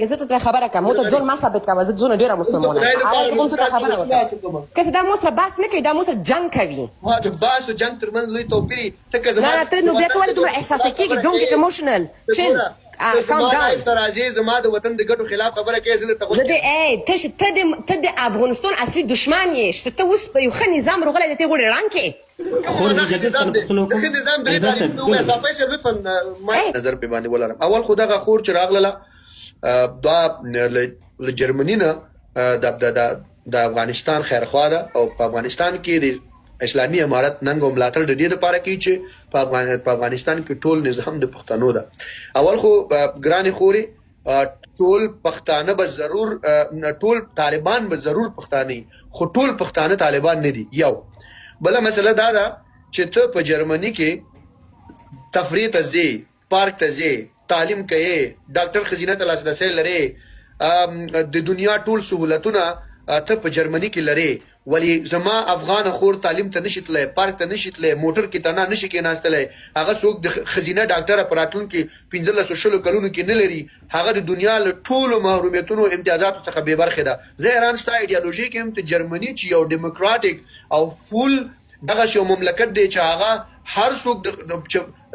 زه ته خبره کوم، ته ځان ما ثابت کوه، زه ځونه ډیره مسلمانه خدای یم. دپاره اول ته زه ته تاسو خبره وکړه اصلاح کوم. که دا مو سره بحث نه کوي، دا مو سره جنگ کوي. ما د بحث او جنگ ترمنځ لوی توپیر یې. ته که نه زما نه، ته د نو بیا وطن ته ولې د دومره ګټو احساسه خلاف کیږي؟ خبره ډونټ ګیټ کوې، ایموشنل، ته چل، ګوره، ته کام زما ډاون. لایف ته راځې، زما د وطن د ګټو خلاف خبره کوې، زه درته غوږ زه دې کېنم. ای ته ته د ته د افغانستان اصلي دشمن یې. ته اوس په یو ښه نظام راغلی دی، ته غواړې ړنګ کړې. کوم خور معنا مې ښه جدید نظام سره دی؟ پوښتنه د وکړم. ښه نظام درې احداث صاحب تعریفونه ووایه. ګورئ. صافی صاحب لطفا ما ای نظر پې باندې ولرم. اول خو دغه خور چې راغلله دا له جرمني نه د د د افغانستان خیرخوا ده او په افغانستان کې د اسلامي امارت ننګ او ملاتړ د دې لپاره کوي چې په افغانستان کې ټول نظام د پښتنو ده. اول خو ګرانې خورې، ټول پښتانه به ضرور، ټول طالبان به ضرور پښتانه وي، خو ټول پښتانه طالبان نه دي. یو بله مسله دا ده چې ته په جرمني کې تفریح ته ځې، پارک ته ځې، تعلیم کوې، ډاکټر ښځینه ته لاسرسی لرې، د دنیا ټول سهولتونه ته په جرمني کې لرې، ولې زما افغانه خور تعلیم ته نشي تللی، پارک ته نشي تللی، موټر کې تنها نشي کېناستلی، هغه څوک د ښځینه ډاکټره په راتلونکي 15 20 کلونو کې نه لري، هغه د دنیا له ټولو محرومیتونو او امتیازاتو څخه بې برخې ده. زه حیران ستا ایډیالوژۍ کې یم، ته جرمني چې یو ډیموکراټیک او فول دغسې یو مملکت دی چې هغه هر څوک د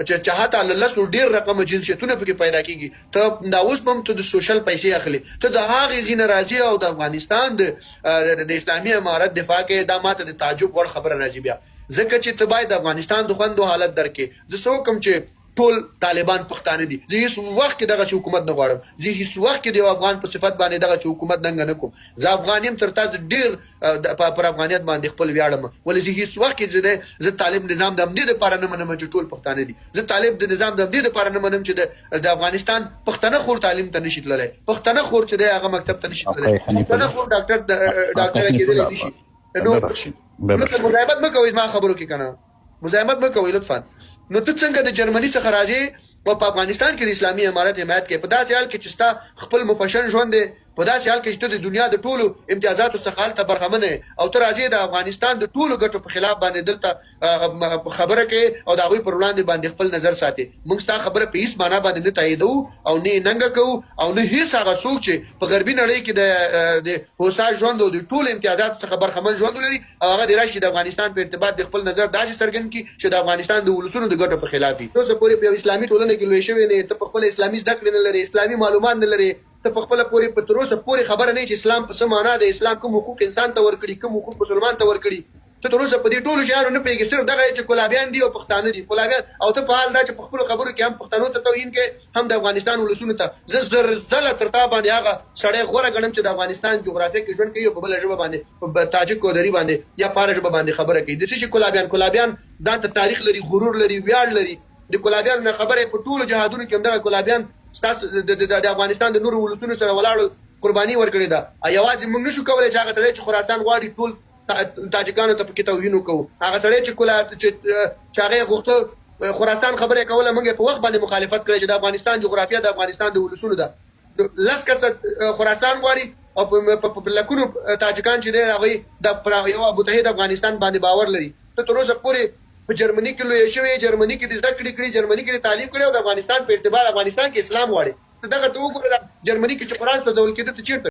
چې حتی له لسو ډېر رقمه جنسیتونه پکې پیدا کېږي، ته دا اوس به هم ته د سوشل پیسې اخلې، ته د هغې ځای نه راځې او د افغانستان د اسلامي امارت دفاع کوې، دا ماته د تعجب وړ خبره راځي بیا، ځکه چې ته باید د افغانستان د خوندو حالت درک کړې. زه څه وکړم چې ټول طالبان پښتانه دي؟ زه هیڅ وخت کې دغسې حکومت نه غواړم، زه هیڅ وخت کې د یو افغان په صفت باندې دغسې حکومت ننګه نه کوم. زه افغان یم، تر تاسو ډېر پر افغانیت باندې خپل ویاړم، ولې زه هیڅ وخت کې زه طالب نظام د همدې لپاره نه منم چې ټول پښتانه دي. زه طالب د نظام د همدې لپاره نه منم چې د افغانستان پښتنه خور تعلیم ته نشي تللی، پښتنه خور چې دی هغه مکتب ته نشي تللی، آقای حنیف پښتنه الله، خور ډاکټر آقای ډاکټره حنیف کېدلی الله، نشي. نو ببخشید لطفا ببخشید. مزاحمت مه کوئ زما خبرو کې کنه، مزاحمت مه کوئ لطفا. نو ته څنګه د جرمني څخه راځې او په افغانستان کې د اسلامي امارت حمایت کوې، په داسې حال کې چې ستا خپل مفشن ژوند دی، په داسې حال کې چې ته د دنیا د ټولو امتیازاتو څخه هلته برخمن یې، او ته راځې د افغانستان د ټولو ګټو په خلاف باندې دلته خبره کوې او د هغوی پر وړاندې باندې خپل نظر ساتې؟ موږ ستا خبره په هیڅ معنا باندې نه تاییدوو او نه یې ننګه کوو او نه هیڅ هغه څوک چې په غربي نړۍ کې د هوسا ژوند او د ټولو امتیازاتو څخه برخمن ژوند ولري او هغه دې راشي د افغانستان په ارتباط د خپل نظر داسې څرګند کړي چې د افغانستان د ولسونو د ګټو په خلاف وي. تر اوسه پورې په یو اسلامي ټولنه کې لوی شوی نه یې، ته په خپله اسلامي زده کړې نه لرې، اسلامي معلومات نه لرې، ته په خپله پورې په تر اوسه پورې خبره نه یې چې اسلام په څه معنا دی، اسلام کوم حقوق انسان ته ورکړي، کوم حقوق مسلمان ته ورکړي، ته تر اوسه په دې ټولو شیانو نه پوهېږې، صرف دغه یې چې کولابیان دي او پښتانه دي، کولابیان، او ته په حال دا چې په خپلو خبرو کې هم پښتنو ته توهین کوې هم د افغانستان ولسونو ته. زه زر ځله تر تا باندې هغه سړی غوره ګڼم چې د افغانستان جغرافیه کې ژوند کوي او په بله ژبه باندې، په تاجک او دري باندې یا په هره ژبه باندې خبره کوي. د څه شي کولابیان؟ کولابیان ځان ته تاریخ لري، غرور لري، ویاړ لري. د کولابیانو نه خبره یې، په ټولو جهادونو کې همدغه کولابیان ستاسو د افغانستان د نورو ولسونو سره ولاړل، قرباني ورکړې ده. یوازې موږ نشو کولای چې هغه سړی چې خراسان غواړي ټول تاجکانو ته پکې توهین وکړو. هغه سړی چې کولا چې چې هغه یې غوښته خراسان خبره یې کوله، موږ یې په وخت باندې مخالفت کړی چې د افغانستان جغرافیه د افغانستان د ولسونو ده. لس کسه خراسان غواړي او په لکونو تاجکان چې دی هغوی د یو متحد افغانستان باندې باور لري. ته تر اوسه پورې په جرمني کې لوی شوی، جرمني کې دې زده کړې کړي، جرمني کې دې تعلیم کړی او د افغانستان په ارتباط افغانستان کې اسلام غواړي. ته دغه ته وګوره، جرمني کې چې قرآن سوځول کېده ته چېرته؟